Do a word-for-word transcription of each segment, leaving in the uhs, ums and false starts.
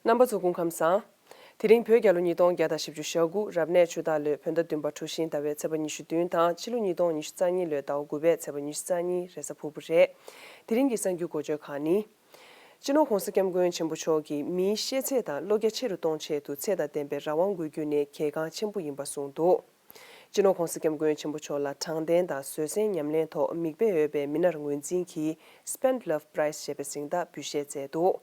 རྣམ་པ་ཚོ་སྐུ་ཁམས་བཟང་། དེ་རིང་བོད་རྒྱལ་ལོ་ཉིས་སྟོང་བརྒྱ་དང་བཞི་བཅུ་ཞེ་དགུ་རབ་གནས་ཆུ་སྟག་ལོའི་བོད་ཟླ་བདུན་པ་གྲུ་བཞིའི་ཟླ་བའི་ཚེས་པ་ཉི་ཤུ་བདུན་དང་ཕྱི་ལོ་ཉིས་སྟོང་ཉི་ཤུ་རྩ་གཉིས་ལོའི་ཟླ་བ་དགུ་པའི་ཚེས་པ་ཉི་ཤུ་རྩ་གཉིས་རེས་གཟའ་ཕུར་བུ་རེད། དེ་རིང་གི་གསར་འགྱུར་འགོ་བརྗོད་ཁག་ནི། སྤྱི་ནོར་༧གོང་ས་༧སྐྱབས་མགོན་ཆེན་པོ་མཆོག་གིས་མིའི་ཤེས་ཚད་དང་བློ་རྒྱ་ཆེ་རུ་གཏོང་ཆེད་དུ་ཚད་དང་ལྡན་པའི་རང་དབང་དགོས་རྒྱུ་ནི་གལ་འགངས་ཆེན་པོ་ཡིན་པ་གསུངས་འདུག་སྤྱི་ནོར་༧གོང་ས་༧སྐྱབས་མགོན་ཆེན་པོ་མཆོག་ལ་དྲང་བདེན་དང་བཟོད་བསྲན་ཉམས་ལེན་ཐོག་མིག་དཔེ་འོས་པའི་མི་སྣར་ངོས་འཛིན་གྱིས་Spend Love Prize ཞེས་པའི་གཟེངས་རྟགས་འབུལ་བཞེས་མཛད་འདུག་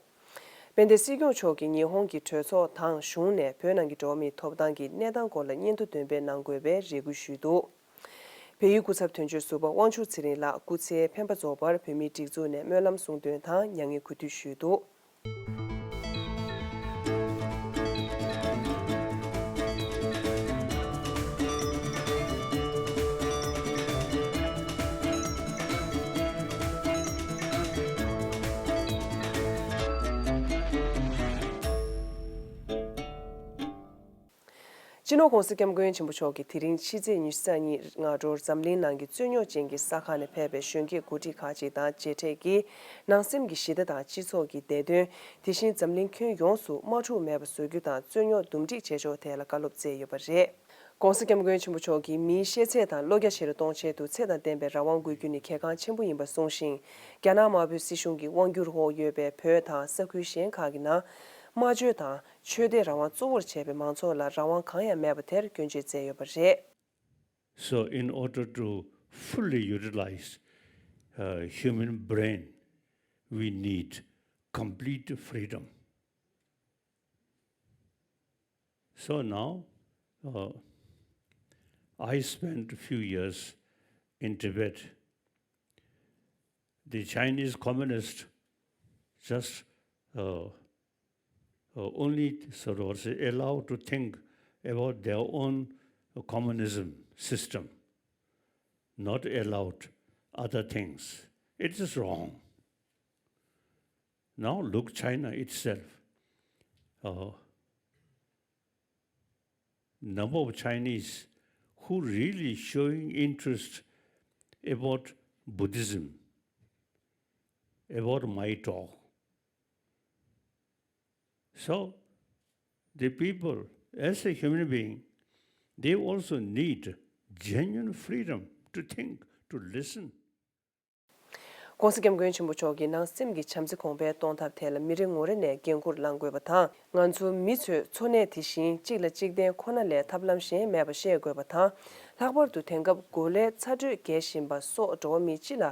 དཔལ་ལྡན་སྲིད་སྐྱོང་མཆོག་གིས་ཉི་ཧོང་གི་གྲོས་ཚོགས་དང་གཞུང་ནས་བོད་ནང་གི་འགྲོ་བ་མིའི་ཐོབ་ཐང་གི་གནས་སྟངས་སྐོར་ལ་སྙན་ཐོ་འདོན་སྤེལ་གནང་དགོས་པའི་རེ་སྐུལ་ཞུས་འདུག་བལ་ཡུལ་སྐུ་ཚབ་དོན་གཅོད་ཟུར་པ་དབང་ཕྱུག་ཚེ་རིང་ལགས་སྐུ་ཚེའི་འཕེན་པ་རྫོགས་པར་བོད་མིའི་སྒྲིག་འཛུགས་ནས་སྨོན་ལམ་གསུང་འདོན་དང་མྱ་ངན་གུས་འདུད་ཞུས་འདུག་སྤྱི་ནོར་༧གོང་ས་༧སྐྱབས་མགོན་ཆེན་པོ་མཆོག་གིས་དེ་རིང་ཕྱི་ཚེས་ཉི་ཤུ་རྩ་གཉིས་སྔ་དྲོར་འཛམ་གླིང་ནང་གི་རྩོད་རྙོག་ཅན་གྱི་ས་ཁག་ནས་ཕེབས་པའི་གཞོན་སྐྱེས་འགོ་ཁྲིད་ཁག་ཅིག་དང་མཇལ་འཕྲད་ཀྱིས་ནང་སེམས་ཀྱི་ཞི་བདེ་དང་སྤྱི་ཚོགས་ཀྱི་བདེ་དོན། དེ་བཞིན་འཛམ་གླིང་ཁྱོན་ཡོངས་སུ་དམག་འཁྲུག་མེད་པ་བཟོ་རྒྱུ་དང་རྩོད་རྙོག་འདུམ་འགྲིག་བྱེད་ཕྱོགས་ཐད་ལ་བཀའ་སློབ་སྩལ་ཡོད་པ་རེད། ༸གོང་ས་༸སྐྱབས་མགོན་ཆེན་པོ་མཆོག་གིས་མིའི་ཤེས་ཚད་དང་བློ་རྒྱ་ཆེ་རུ་གཏོང་ཆེད་དུ་ཚད་དང་ལྡན་པའི་རང་དབང་དགོས་རྒྱུ་ནི་གལ་འགངས་ཆེན་པོ་ཡིན་པ་གསུངས་ཤིང་། རྒྱ་ནག་དམར་པོའི་སྲིད་གཞུང་གི་དབང་སྒྱུར་འོག་ཡོད་པའི་བོད་དང་ས་ཁུལ་གཞན་ཁག་གི་ནང་སྨྲ་བརྗོད་དང་ཆོས་དད་རང་དབང་གཙོ་བོར་བྱས་པའི་མང་ཚོགས་ལ་རང་དབང་གང་ཡང་མེད་པ་དེར་སྐྱོན་བརྗོད་མཛད་ཡོད་པ་རེད། So, in order to fully utilize uh, human brain, we need complete freedom. So now, uh, I spent a few years in Tibet. The Chinese communists just uh, uh, only sort of say allowed to think about their own communism system, not allowed other things. It is wrong. Now look China itself. Uh, number of Chinese who really showing interest about Buddhism, about my talk. So, the people, as a human being, they also need genuine freedom to think, to listen. ༸གོང་ས་༸སྐྱབས་མགོན་ཆེན་པོ་མཆོག་གིས་ནང་སེམས་ཀྱི་བྱམས་བརྩེ་གོང་འཕེལ་གཏོང་ཐབས་ཐད་ལ་མི་རེ་ངོ་རེ་ནས་འགན་འཁུར་བླང་དགོས་པ་དང་། ང་ཚོ་མི་ཚོས་འཚོ་གནས་དེ་བཞིན་གཅིག་ལ་གཅིག་བརྟེན་ཁོ་ན་ལས་ཐབས་ལམ་གཞན་མེད་པ་ཤེས་དགོས་པ་དང་། ལྷག་པར་དུ་དེང་སྐབས་གོ་ལའི་ཚ་དྲོད་རྒྱས་བཞིན་པ་སོགས་འགྲོ་བ་མི་སྤྱི་ལ་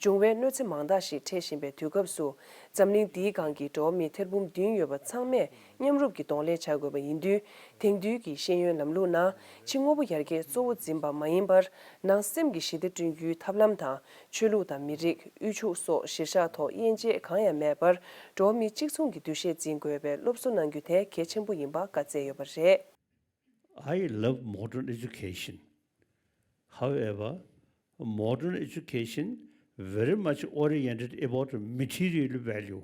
འབྱུང་བའི་གནོད་འཚེ་མང་དག་ཞིག་འཕྲད་བཞིན་པའི་དུས་སྐབས་སུ། འཛམ་གླིང་འདིའི་སྒང་གི་འགྲོ་བ་མི་ཐེར་འབུམ་བདུན་ཡོད་པ་ཚང་མས་མཉམ་རུབ་ཀྱིས་གདོང་ལེན་བྱ་དགོས་པ་ཡིན་དུས། དེང་དུས་ཀྱི་ཤེས་ཡོན་ལམ་ལུགས་ནང་ཕྱི་དངོས་པོ་ཡར་རྒྱས་གཙོ་བོ་འཛིན་པ་མ་ཡིན་པར། ནང་སེམས་ཀྱི་ཞི་བདེ་བསྐྲུན་རྒྱུའི་ཐབས་ལམ་དང་། ཆོས་ལུགས་དང་མི་རིགས། དབུལ་ཕྱུག་སོགས་གཞིར་བཞག་ཐོག་དབྱེ་འབྱེད་གང་ཡང་མེད་པར། འགྲོ་བ་མི་གཅིག་མཚུངས་ཀྱི་འདུ་ཤེས་འཛིན་དགོས་པའི་སློབ་གསོ་གནང་རྒྱུ་དེ་གལ་ཆེན་པོ་ཡིན་པ་བཀའ་སྩལ་ཡོད་པ་རེད། I love modern education. However, modern education very much oriented about material value,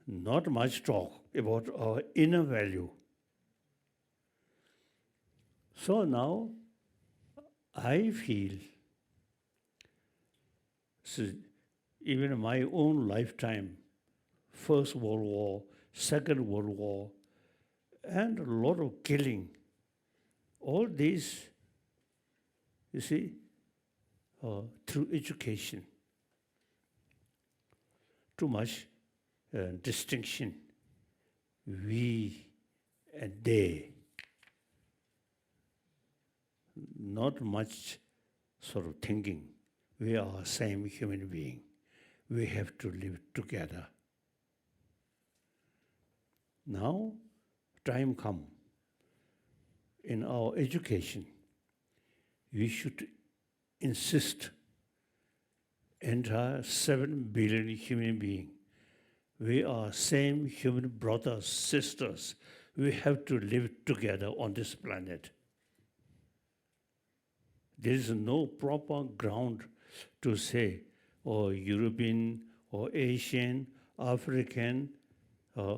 not much talk about our inner value. So now I feel, see, even my own lifetime, First World War, Second World War, and a lot of killing, all these, you see, uh, through education. Too much uh, distinction, we and they. Not much sort of thinking. We are same human being. We have to live together. Now, time come in our education, we should insist entire seven billion human being. We are same human brothers, sisters. We have to live together on this planet. There is no proper ground to say, oh, European or Asian, African, uh,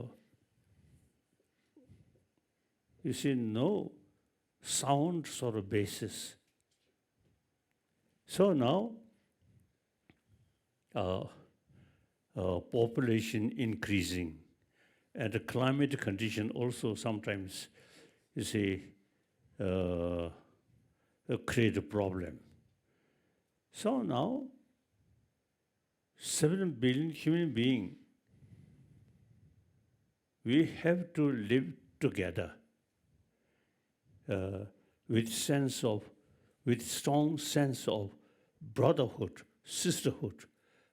you see, no sound sort of basis. So now, uh, uh, population increasing, and the climate condition also sometimes, you see, uh, create a problem. So now, seven billion human being, we have to live together, uh, with sense of, with strong sense of brotherhood, sisterhood.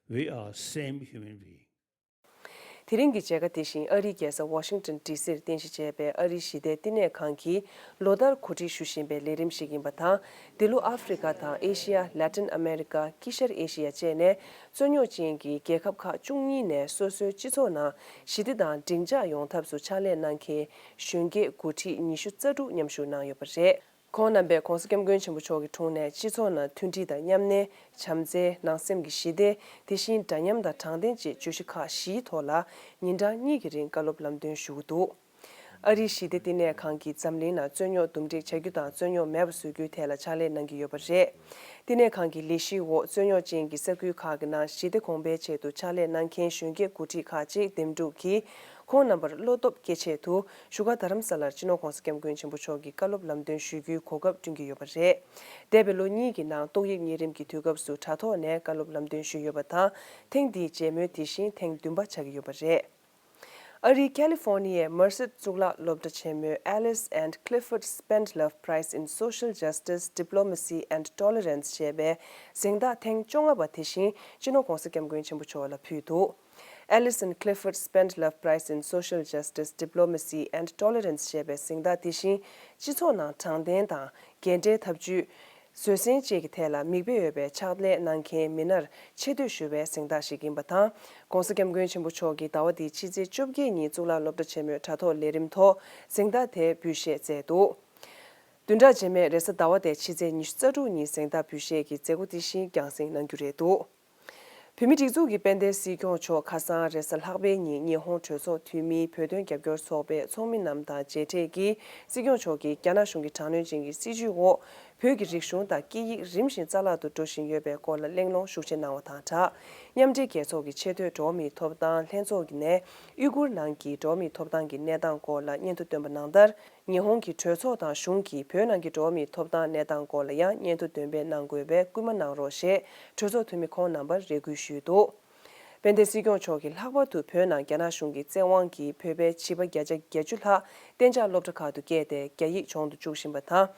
We are same human being. དེ་རིང་གི་མཇལ་ཁ་དེ་བཞིན་ཨ་རིའི་རྒྱལ་ས་ཝ་ཤིང་ཊོན་ཌི་སིར་རྟེན་གཞི་བྱས་པའི་ཨ་རིའི་ཞི་བདེའི་བསྟི་གནས་ཁང་གིས་ལོ་ལྟར་གོ་སྒྲིག་ཞུ་བཞིན་པའི་ལས་རིམ་ཞིག་ཡིན་པ་དང་། འདི་ལོ་ཨ་ཧྥེ་རི་ཀ་དང་ཨེ་ཤི་ཡ། ལ་ཏིན་ཨ་མེ་རི་ཀ། དཀྱིལ་ཤར་ཨེ་ཤི་ཡ་བཅས་ནས་རྩོད་རྙོག་ཅན་གྱི་རྒྱལ་ཁབ་ཁག་བཅུ་གཉིས་ནས་སོ་སོའི་སྤྱི་ཚོགས་ནང་ཞི་བདེ་དང་འབྲིང་འཇགས་ཡོང་ཐབས་སུ་ཕྱག་ལས་གནང་མཁན་གཞོན་སྐྱེས་འགོ་ཁྲིད་ཉི་ཤུ་རྩ་དྲུག་མཉམ་ཞུགས་གནང་ཡོད་པ་རེད། ཁོང་རྣམ་པས་༸གོང་ས་༸སྐྱབས་མགོན་ཆེན་པོ་མཆོག་གི་དྲུང་ནས་སྤྱི་ཚོགས་ནང་མཐུན་སྒྲིལ་དང་མཉམ་གནས། བྱམས་བརྩེ། ནང་སེམས་ཀྱི་ཞི་བདེ། དེ་བཞིན་འདྲ་མཉམ་དང་དྲང་བདེན་བཅས་བརྗོད་གཞི་ཁག་བཞིའི་ཐོག་ལ་ཉིན་གྲངས་གཉིས་ཀྱི་རིང་བཀའ་སློབ་ལམ་སྟོན་ཞུ་གི་འདུག་ཨ་རིའི་ཞི་བདེ་བསྟི་གནས་ཁང་གིས་འཛམ་གླིང་ནང་རྩོད་རྙོག་འདུམ་འགྲིག་བྱ་རྒྱུ་དང་རྩོད་རྙོག་མེད་པ་བཟོ་རྒྱུའི་ཐད་ལ་ཕྱག་ལས་གནང་གི་ཡོད་པ་རེད། བསྟི་གནས་ཁང་གི་ལས་གཞིའི་འོག་རྩོད་རྙོག་ཅན་གྱི་ས་ཁུལ་ཁག་གི་ནང་ཞི་བདེ་གོང་འཕེལ་ཆེད་དུ་ཕྱག་ལས་གནང་མཁན་གཞོན་སྐྱེས་འགོ་ཁྲིད་ཁག་ཅིག་འདེམས་སྒྲུག་གིས། ཁོང་རྣམ་པར་བློ་སྟོབས་སྐྱེད་ཆེད་དུ་བཞུགས་སྒར་རྡ་རམ་ས་ལར་སྤྱི་ནོར་༸གོང་ས་༸སྐྱབས་མགོན་ཆེན་པོ་མཆོག་གི་བཀའ་སློབ་ལམ་སྟོན་ཞུ་རྒྱུའི་གོ་སྐབས་བསྐྲུན་གྱི་ཡོད་པ་རེད། འདས་པའི་ལོ་གཉིས་ཀྱི་ནང་ཏོག་དབྱིབས་གཉན་རིམས་ཀྱི་དུས་སྐབས་སུ་དྲ་ཐོག་ནས་བཀའ་སློབ་ལམ་སྟོན་ཞུས་ཡོད་པ་དང་། ཐེངས་འདིའི་མཇལ་མོལ་དེ་བཞིན་ཐེངས་བདུན་པ་ཆགས་ཀྱི་ཡོད་པ་རེད། ཨ་རིའི་ཁ་ལི་ཧྥོ་ནི་ཡའི་མར་སེད་གཙུག་ལག་སློབ་གྲྭ་ཆེན་མོའི་Alice and Clifford Spend Love Prize in Social Justice, Diplomacy and Tolerance ཞེས་པའི་གཟེངས་རྟགས་ཐེངས་བཅོ་ལྔ་པ་དེ་བཞིན་སྤྱི་ནོར་༸གོང་ས་༸སྐྱབས་མགོན་ཆེན་པོ་མཆོག་ལ་ཕུལ་འདུག Alice and Clifford Spend Love Prize in Social Justice, Diplomacy and Tolerance ཞེས་པའི་གཟེངས་རྟགས་དེ་བཞིན་སྤྱི་ཚོགས་ནང་དྲང་བདེན་དང་། འགན་འཁྲིའི་ཐབས་ཇུས། བཟོད་བསྲན་བཅས་ཀྱི་ཐད་ལ་མིག་དཔེ་ཡོད་པའི་ཕྱག་ལས་གནང་མཁན་མི་སྣར་ཆེ་བསྟོད་ཞུ་བའི་གཟེངས་རྟགས་ཤིག་ཡིན་པ་དང་། ༸གོང་ས་༸སྐྱབས་མགོན་ཆེན་པོ་མཆོག་གིས་ཟླ་བ་འདིའི་ཕྱི་ཚེས་བཅོ་བརྒྱད་ཉིན་གཙུག་ལག་སློབ་གྲྭ་ཆེན་མོའི་དྲ་ཐོག་ལས་རིམ་ཐོག་གཟེངས་རྟགས་དེ་འབུལ་བཞེས་མཛད་འདུག་བདུན་ཕྲག་རྗེས་མའི་རེས་གཟའ་ཟླ་བ་སྟེ་ཕྱི་ཚེས་ཉི་ཤུ་རྩ་དྲུག་ཉིན་གཟེངས་རྟགས་འབུལ་བཞེས་ཀྱི་མཛད་སྒོ་དེ་བཞིན་རྒྱང་སྲིང་གནང་རྒྱུ་རེད་འདུག་བོད་མིའི་སྒྲིག་འཛུགས་ཀྱི་དཔལ་ལྡན་སྲིད་སྐྱོང་མཆོག་ཁ་སང་རེས་གཟའ་ལྷག་པའི་ཉིན་ཉི་ཧོང་གྲོས་ཚོགས་འཐུས་མིའི་བོད་དོན་རྒྱབ་སྐྱོར་ཚོགས་པའི་ཚོགས་མི་རྣམས་དང་མཇལ་འཕྲད་ཀྱིས། སྲིད་སྐྱོང་མཆོག་གིས་རྒྱ་ནག་གཞུང་གི་དྲག་གནོན་ཅན་གྱི་སྲིད་བྱུས་འོག་བོད་ཀྱི་རིག་གཞུང་དང་སྐད་ཡིག་རིམ་བཞིན་རྩ་བརླག་ཏུ་འགྲོ་བཞིན་ཡོད་པའི་སྐོར་ལ་གླེང་སློང་ཤུགས་ཆེ་གནང་བ་དང་སྦྲགས། མཉམ་འབྲེལ་རྒྱལ་ཚོགས་ཀྱི་ཆེས་མཐོའི་འགྲོ་བ་མིའི་ཐོབ་ཐང་ལྷན་ཚོགས་ནས་ཡུ་གུར་ནང་གི་འགྲོ་བ་མིའི་ཐོབ་ཐང་གི་གནས་སྟངས་སྐོར་ལ་སྙན་ཐོ་བཏོན་པ་ནང་ལྟར། ཉི་ཧོང་གི་གྲོས་ཚོགས་དང་གཞུང་གིས་བོད་ནང་གི་འགྲོ་བ་མིའི་ཐོབ་ཐང་གནས་སྟངས་སྐོར་ལ་ཡང་སྙན་ཐོ་འདོན་སྤེལ་གནང་དགོས་པའི་སྐུལ་མ་གནང་རོགས་ཞེས་གྲོས་ཚོགས་འཐུས་མི་ཁོང་རྣམ་པར་རེ་སྐུལ་ཞུས་འདུག་དཔལ་ལྡན་སྲིད་སྐྱོང་མཆོག་གིས་ལྷག་པར་དུ་བོད་ནང་རྒྱ་ནག་གཞུང་གི་བཙན་དབང་གིས་བོད་པའི་བྱིས་པ་བརྒྱ་ཆ་བརྒྱད་ཅུ་ལྷག་གཏན་འཇགས་སློབ་གྲྭ་ཁག་ཏུ་བསྐྱལ་ཏེ་རྒྱ་ཡིག་སྦྱོང་དུ་བཅུག་བཞིན་པ་དང་།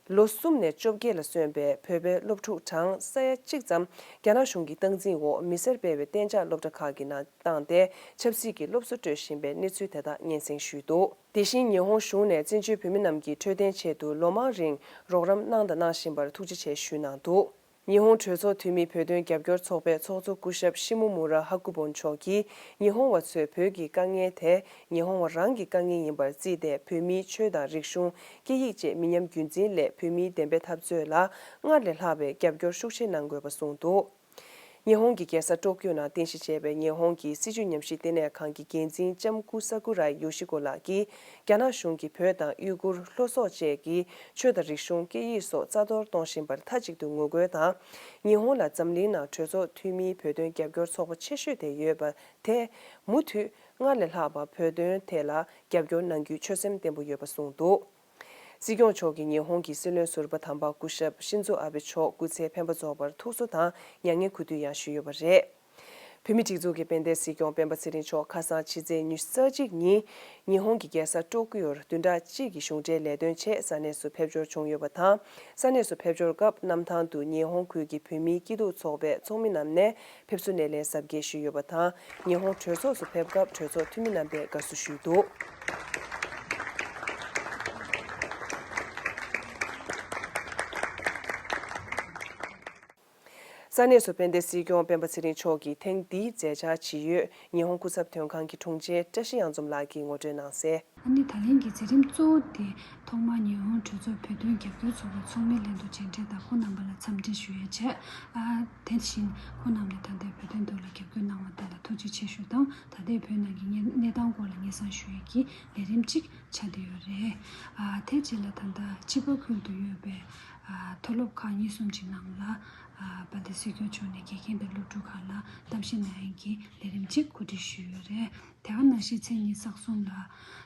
ལོ་གསུམ་ནས་བཅོ་བརྒྱད་ལ་སོན་པའི་བོད་པའི་སློབ་ཕྲུག་གྲངས་ས་ཡ་གཅིག་ཙམ་རྒྱ་ནག་གཞུང་གི་སྟངས་འཛིན་འོག་མི་སེར་སྤེལ་བའི་གཏན་འཇགས་སློབ་གྲྭ་ཁག་གི་ནང་བཏང་སྟེ་ཆབ་སྲིད་ཀྱི་སློབ་གསོ་སྤྲོད་བཞིན་པའི་གནས་ཚུལ་དེ་དག་སྙན་སེང་ཞུས་འདུག་དེ་བཞིན་ཉི་ཧོང་གཞུང་ནས་བཙན་བྱོལ་བོད་མི་རྣམས་ཀྱི་འཕྲོད་བསྟེན་ཆེད་དུ་ལོ་མང་རིང་རོགས་རམ་གནང་དང་གནང་བཞིན་པར་ཐུགས་རྗེ་ཆེ་ཞུས་གནང་འདུག་ཉི་ཧོང་གྲོས་ཚོགས་འཐུས་མིའི་བོད་དོན་རྒྱབ་སྐྱོར་ཚོགས་པའི་ཚོགས་གཙོ་སྐུ་ཞབས་ཤི་མོ་མུ་ར་ཧ་ཀུ་བོ་མཆོག་གིས་ཉི་ཧོང་བ་ཚོས་བོད་ཀྱི་དཀའ་ངལ་དེ་ཉི་ཧོང་བ་རང་གི་དཀའ་ངལ་ཡིན་པར་བརྩིས་ཏེ། བོད་མིའི་ཆོས་དང་རིག་གཞུང་། སྐད་ཡིག་བཅས་མི་ཉམས་རྒྱུན་འཛིན་སླད་བོད་མིའི་བདེན་པའི་འཐབ་རྩོད་ལ་སྔར་ལས་ལྷག་པའི་རྒྱབ་སྐྱོར་ཤུགས་ཆེ་གནང་དགོས་པ་གསུངས་འདུག་ཉི་ཧོང་གི་རྒྱལ་ས་ཀྲོ་ཀིའོ་ནང་རྟེན་གཞི་བྱས་པའི་ཉི་ཧོང་གི་སྲིད་བྱུས་ཉམས་ཞིབ་ལྟེ་གནས་ཁང་གི་འགན་འཛིན་ལྕམ་སྐུ་ས་ཀུ་ར་ཡོ་ཤི་ཀོ་ལགས་ཀྱིས། རྒྱ་ནག་གཞུང་གིས་བོད་དང་ཡུ་གུར། ལྷོ་སོག་བཅས་ཀྱི་ཆོས་དང་རིག་གཞུང་། སྐད་ཡིག་སོགས་རྩ་གཏོར་གཏོང་བཞིན་པར་མཐའ་གཅིག་ཏུ་ངོ་རྒོལ་དང་། ཉི་ཧོང་ལ་འཛམ་གླིང་ནང་གྲོས་ཚོགས་འཐུས་མིའི་བོད་དོན་རྒྱབ་སྐྱོར་ཚོགས་པ་ཆེ་ཤོས་དེ་ཡོད་པ་དེས། མུ་མཐུད་སྔར་ལས་ལྷག་པ་བོད་དོན་ཐད་ལ་རྒྱབ་སྐྱོར་གནང་རྒྱུའི་ཆོད་སེམས་བརྟན་པོ་ཡོད་པ་གསུངས་འདུག་སྲིད་སྐྱོང་མཆོག་གིས་ཉི་ཧོང་གི་སྲིད་བློན་ཟུར་པ་དམ་པ་སྐུ་ཞབས་ཤིན་ཛོ་ཨ་བྷེ་མཆོག་སྐུ་ཚེ་ཕན་པ་རྫོགས་པར་ཐུགས་གསོ་དང་མྱ་ངན་གུས་འདུད་ཡང་ཞུས་ཡོད་པ་རེད། བོད་མིའི་སྒྲིག་འཛུགས་ཀྱི་དཔལ་ལྡན་སྲིད་སྐྱོང་སྤེན་པ་ཚེ་རིང་མཆོག་ཁ་སང་ཕྱི་ཚེས་ཉི་ཤུ་རྩ་གཅིག་ཉིན་ཉི་ཧོང་གི་རྒྱལ་ས་ཀྲོ་ཀིའོར་བདུན་ཕྲག་གཅིག་གི་གཞུང་འབྲེལ་ལས་དོན་ཆེད་ས་གནས་སུ་ཕེབས་འབྱོར་བྱུང་ཡོད་པ་དང་། ས་གནས་སུ་ཕེབས་འབྱོར་སྐབས་གནམ་ཐང་དུ་ཉི་ཧོང་ཁུལ་གྱི་བོད་མིའི་སྐྱིད་སྡུག་ཚོགས་པའི་ཚོགས་མི་རྣམས་ནས་ཕེབས་བསུ་སྣེ་ལེན་གཟབ་རྒྱས་ཞུས་ཡོད་པ་དང་། ཉི་ཧོང་གྲོས་ཚོགས་སུ་ཕེབས་སྐབས་གྲོས་ཚོགས་འཐུས་མི་རྣམ་པས་དགའ་བསུ་ཞུས་འདུག་ས་གནས་སུ་དཔལ་ལྡན་སྲིད་སྐྱོང་སྤེན་པ་ཚེ་རིང་མཆོག་གིས་ཐེངས་འདིའི་མཛད་འཆར་ཇི་ཡོད་ཉི་ཧོང་སྐུ་ཚབ་དོན་ཁང་གི་དྲུང་ཆེ་བཀྲ་ཤིས་གཡང་འཛོམས་ལགས་ཀྱིས་ངོ་སྤྲོད་གནང་གསལ། ཨ་ནི་ད་ལན་གྱི་མཛད་རིམ་གཙོ་བོ་དེ་ཐོག་མར་ཉི་ཧོང་གྲོས་ཚོགས་བོད་དོན་རྒྱབ་སྐྱོར་ཚོགས་པའི་ཚོགས་མི་ལྷན་དུ་མཇལ་འཕྲད་དང་ཁོང་རྣམ་པ་ལ་འཚམས་འདྲི་ཞུ་ཡས་བྱས། ཨ་དེ་བཞིན་ཁོང་རྣམས་ནས་ད་ལྟའི་བོད་དོན་ཐོག་ལ་རྒྱབ་སྐྱོར་གནང་བ་དེ་ལ་ཐུགས་རྗེ་ཆེ་ཞུ་དང་། ད་ལྟའི་བོད་ནང་གི་གནས་གནས་སྟངས་སྐོར་ལ་སྙན་སེང་ཞུ་ཡས་ཀྱི་ལས་རིམ་གཅིག་ཆགས་བསྡད་ཡོད་རེད། ཨ་དེ་རྗེས་ལ་ད་ལྟ་ཕྱི་པག་ཁུལ་དུ་ཡོད་པའི་ མཐོ་སློབ་ཁག་གཉིས་གསུམ་ཅིག་ནང་ལ་དཔལ་ལྡན་སྲིད་སྐྱོང་མཆོག་ནས་དགེ་རྒན་དང་སློབ་ཕྲུག་ཁག་ལ་གཏམ་བཤད་གནང་ཡས་ཀྱི་ལས་རིམ་ཅིག་གོ་སྒྲིག་ཞུས་ཡོད་རེད། དེ་ག་ནང་བཞིན་ཚེས་ཉི་ཤུ་རྩ་གསུམ་ལ་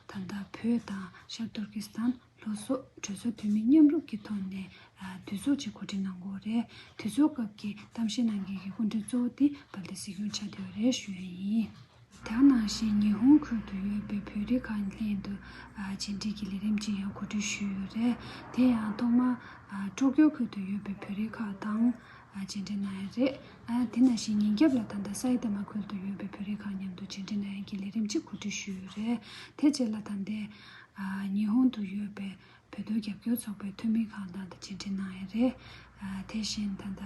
ད་ལྟ་བོད་དང་ཤར་ཏུར་ཀི་སི་ཐན། ལྷོ་སོག་གྲོས་ཚོགས་འཐུས་མི་མཉམ་རུབ་ཀྱི་ཐོག་ནས་ཨ་དུས་ཚོགས་ཅིག་གོ་སྒྲིག་གནང་གི་ཡོད་རེད། དུས་ཚོགས་སྐབས་ཀྱི་གཏམ་བཤད་གནང་མཁན་གྱི་སྐུ་མགྲོན་གཙོ་བོ་དེ་དཔལ་ལྡན་སྲིད་སྐྱོང་ཆགས་བསྡད་ཡོད་རེད་ཞུ་ཡ་ཡིན། དེ་ག་ནང་བཞིན་ཉི་ཧོང་ཁུལ་དུ་ཡོད་པའི་བོད་རིགས་ཁག་ལྷན་དུ་ཨ་མཇལ་འཕྲད་ཀྱི་ལས་རིམ་ཅིག་ཡང་གོ་སྒྲིག་ཞུས་ཡོད་རེད། དེ་ཡང་ཐོག་མར་ཨ་ཀྲོ་ཀྱོ་ཁུལ་དུ་ཡོད་པའི་བོད་རིགས་ཁག་དང་ཨ་མཇལ་འཕྲད་གནང་ཡ་རེད། ཨ་དེ་ནང་བཞིན་ཉིན་རྒྱབ་ལ་ད་ལྟ་སའི་ཏ་མ་ཁུལ་དུ་ཡོད་པའི་བོད་རིགས་ཁག་མཉམ་དུ་མཇལ་འཕྲད་གནང་ཡ་གི་ལས་རིམ་ཅིག་གོ་སྒྲིག་ཞུས་ཡོད་རེད། དེ་རྗེས་ལ་ད་ལྟའི་ཨ་ཉི་ཧོང་དུ་ཡོད་པའི་བོད་དོན་རྒྱབ་སྐྱོར་ཚོགས་པའི་འཐུས་མི་ཁག་དང་མཇལ་འཕྲད་གནང་ཡ་རེད། ཨ་དེ་བཞིན་ད་ལྟ་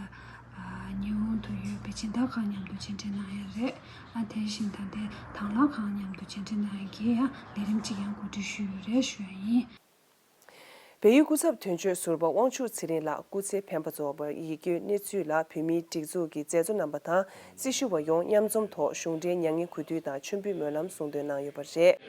ཨ་ཉི་ཧོང་དུ་ཡོད་པའི་སྦྱིན་བདག་ཁག་མཉམ་དུ་མཇལ་འཕྲད་གནང་ཡ་རེད། ཨ་དེ་བཞིན་ད་ལྟའི་དྭང་བླངས་ཁག་མཉམ་དུ་མཇལ་འཕྲད་གནང་ཡ་གི་ཡང་ལས་རིམ་ཅིག་ཡང་གོ་སྒྲིག་ཞུས་ཡོད་རེད་ཞུ་ཡ་ཡིན། བལ་ཡུལ་སྐུ་ཚབ་དོན་གཅོད་ཟུར་པ་དབང་ཕྱུག་ཚེ་རིང་ལགས་སྐུ་ཚེ་འཕེན་པ་རྫོགས་པའི་ཡིད་སྐྱོའི་གནས་ཚུལ་ལ་བོད་མིའི་སྒྲིག་འཛུགས་ཀྱི་མཛད་གཙོ་རྣམ་པ་དང་སྲི་ཞུ་བ་ཡོངས་མཉམ་འཛོམས་ཐོག་གཞུང་འབྲེལ་མྱ་ངན་གུས་འདུད་དང་མཆོད་འབུལ་སྨོན་ལམ་གསུང་འདོན་གནང་ཡོད་པ་རེད།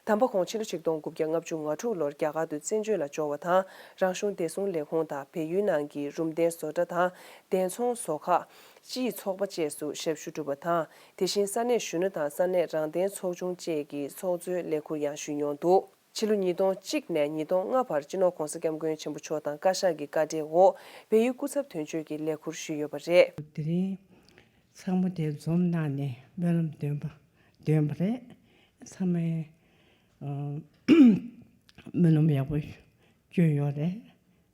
དམ་པ་ཁོང་ཕྱི་ལོ་ཆིག་སྟོང་དགུ་བརྒྱ་ལྔ་བཅུ་ང་དྲུག་ལོར་རྒྱ་གར་དུ་བཙན་བྱོལ་ལ་འབྱོར་བ་དང་། རང་གཞུང་བདེ་སྲུང་ལས་ཁུངས་དང་བལ་ཡུལ་ནང་གི་རུམ་གདན་བཟོ་གྲྭ་དང་། གདན་ཚོང་བཟོ་ཁག་སྤྱིའི་ཚོགས་པ་བཅས་སུ་ཞབས་ཞུ་བསྒྲུབས་པ་དང་། དེ་བཞིན་ས་གནས་གཞོན་ནུ་དང་ས་གནས་རང་བདེན་ཚོགས་ཆུང་བཅས་ཀྱི་ཚོགས་གཙོའི་ལས་ཁུར་ཡང་ཞུས་མྱོང་འདུག་ཕྱི་ལོ་ཉིས་སྟོང་གཅིག་ནས་ཉིས་སྟོང་ལྔ་བར་སྤྱི་ནོར་༧གོང་ས་༧སྐྱབས་མགོན་ཆེན་པོ་མཆོག་དང་བཀའ་ཤག་གི་བཀའ་འབྲེལ་འོག་བལ་ཡུལ་སྐུ་ཚབ་དོན་གཅོད་ཀྱི་ལས་ཁུར་ཞུས་ཡོད་པ་རེད། དེ་རིང་ཚང་མ་དེ་འཛོམས་གནང་ནས་སྨོན་ལམ་འདོན་པ་འདོན་པ་རེད། ཚང་མས་ཨ་སྨོན་ལམ་ཡག་པོ་སྐྱོན་ཡོད་རེད།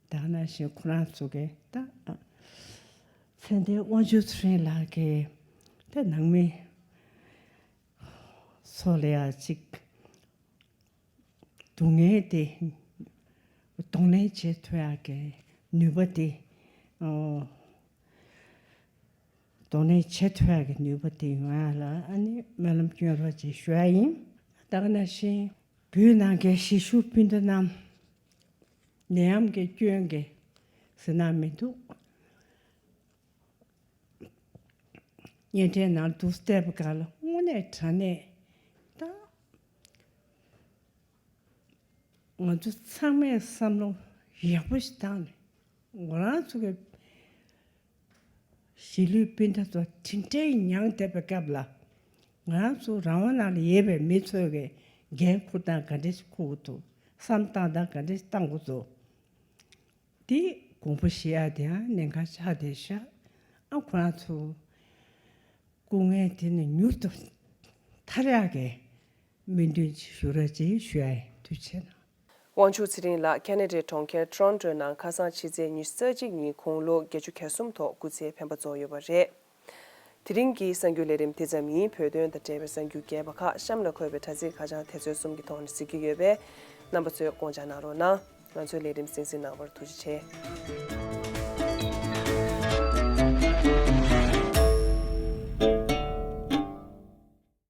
ད་ག་ནང་བཞིན་ཁོ་རང་ཚོ་གི་ད་ཚེ་འདས་དབང་ཕྱུག་ཚེ་རིང་ལགས་ཀྱི་ད་ནང་མི་ཚོ་ལ་ཡ་ཅིག་སྡུག་བསྔལ་དེ་གདོང་ལེན་བྱེད་ཐུབ་ཡག་གི་ནུས་པ་དེ་ཨོ་གདོང་ལེན་བྱེད་ཐུབ་ཡག་གི་ནུས་པ་དེ་ཡོང་ཡག་ལ་ཨ་ནི་སྨོན་ལམ་སྐྱོན་རོགས་ཅེས་ཞུ་ཡ་ཡིན། ད་ག་ནང་བཞིན་བོད་ནང་གི་གཞིས་བཞུགས་སྤུན་ཟླ་རྣམས་ནད་ཡམས་ཀྱི་སྐྱོན་གྱིས་ཟིན་ན་མི་འདུག་གཉེན་འཕྲད་ནང་དུ་བལྟས་པ་ག་ལ་དངོས་གནས་དྲང་གནས་ད་ང་ཚོ་ཚང་མས་བསམ་བློ་ཡག་པོ་ཞིག་བཏང་ནས་ང་རང་ཚོ་གི་གཞིས་ལུས་སྤུན་ཟླ་ཚོ་དེ་འདྲའི་མྱངས་བསྡད་པའི་སྐབས་ལ་ང་རང་ཚོ་རང་དབང་ནང་ལ་ཡོད་པའི་མི་ཚོས་གི་འགན་འཁུར་སྟངས་ག་འདྲས་ཤིག་འཁུར་དགོས་འདུག་བསམ་བཏང་སྟངས་ག་འདྲས་ཤིག་བཏང་དགོས་འདུག་དེ་དགོངས་པ་བཞེས་ཡ་དེའང་གནད་འགག་ཆགས་བསྡད་ཤག་ཨ་ཁོ་རང་ཚོ་སྐུ་ངལ་དེ་ནི་མྱུར་དུ་ཐར་ཡག་གི་སྨོན་འདུན་ཅིག་ཞུ་རོགས་ཅེས་ཞུ་ཡ་ཡིན། ཐུགས་རྗེ་ཆེ་གནང་། དབང་ཕྱུག་ཚེ་རིང་ལགས་ཁ་ན་ཌའི་གྲོང་ཁྱེར་ཊོ་རོན་ཊོའི་ནང་ཁ་སང་ཕྱི་ཚེས་ཉི་ཤུ་རྩ་གཅིག་ཉིན་དགུང་ལོ་བརྒྱད་ཅུ་གྱ་གསུམ་ཐོག་སྐུ་ཚེ་འཕེན་པ་རྫོགས་ཡོད་པ་རེད། དེ་རིང་གི་གསར་འགྱུར་ལས་རིམ་དེ་ཙམ་ཡིན། བོད་དོན་དང་འབྲེལ་བའི་གསར་འགྱུར་རྒྱས་པ་ཁག་གཤམ་ལ་འཁོད་པའི་དྲ་ཚིགས་ཁ་བྱང་དེ་ཚོའི་གསུམ་གྱི་ཐོག་ནས་གཟིགས་ཀྱི་ཡོད་པས། རྣམ་པ་ཚོས་དགོངས་འཇགས་གནང་རོགས་གནང་། ང་ཚོའི་ལས་རིམ་གསན་གཟིགས་གནང་བར་ཐུགས་རྗེ་ཆེ།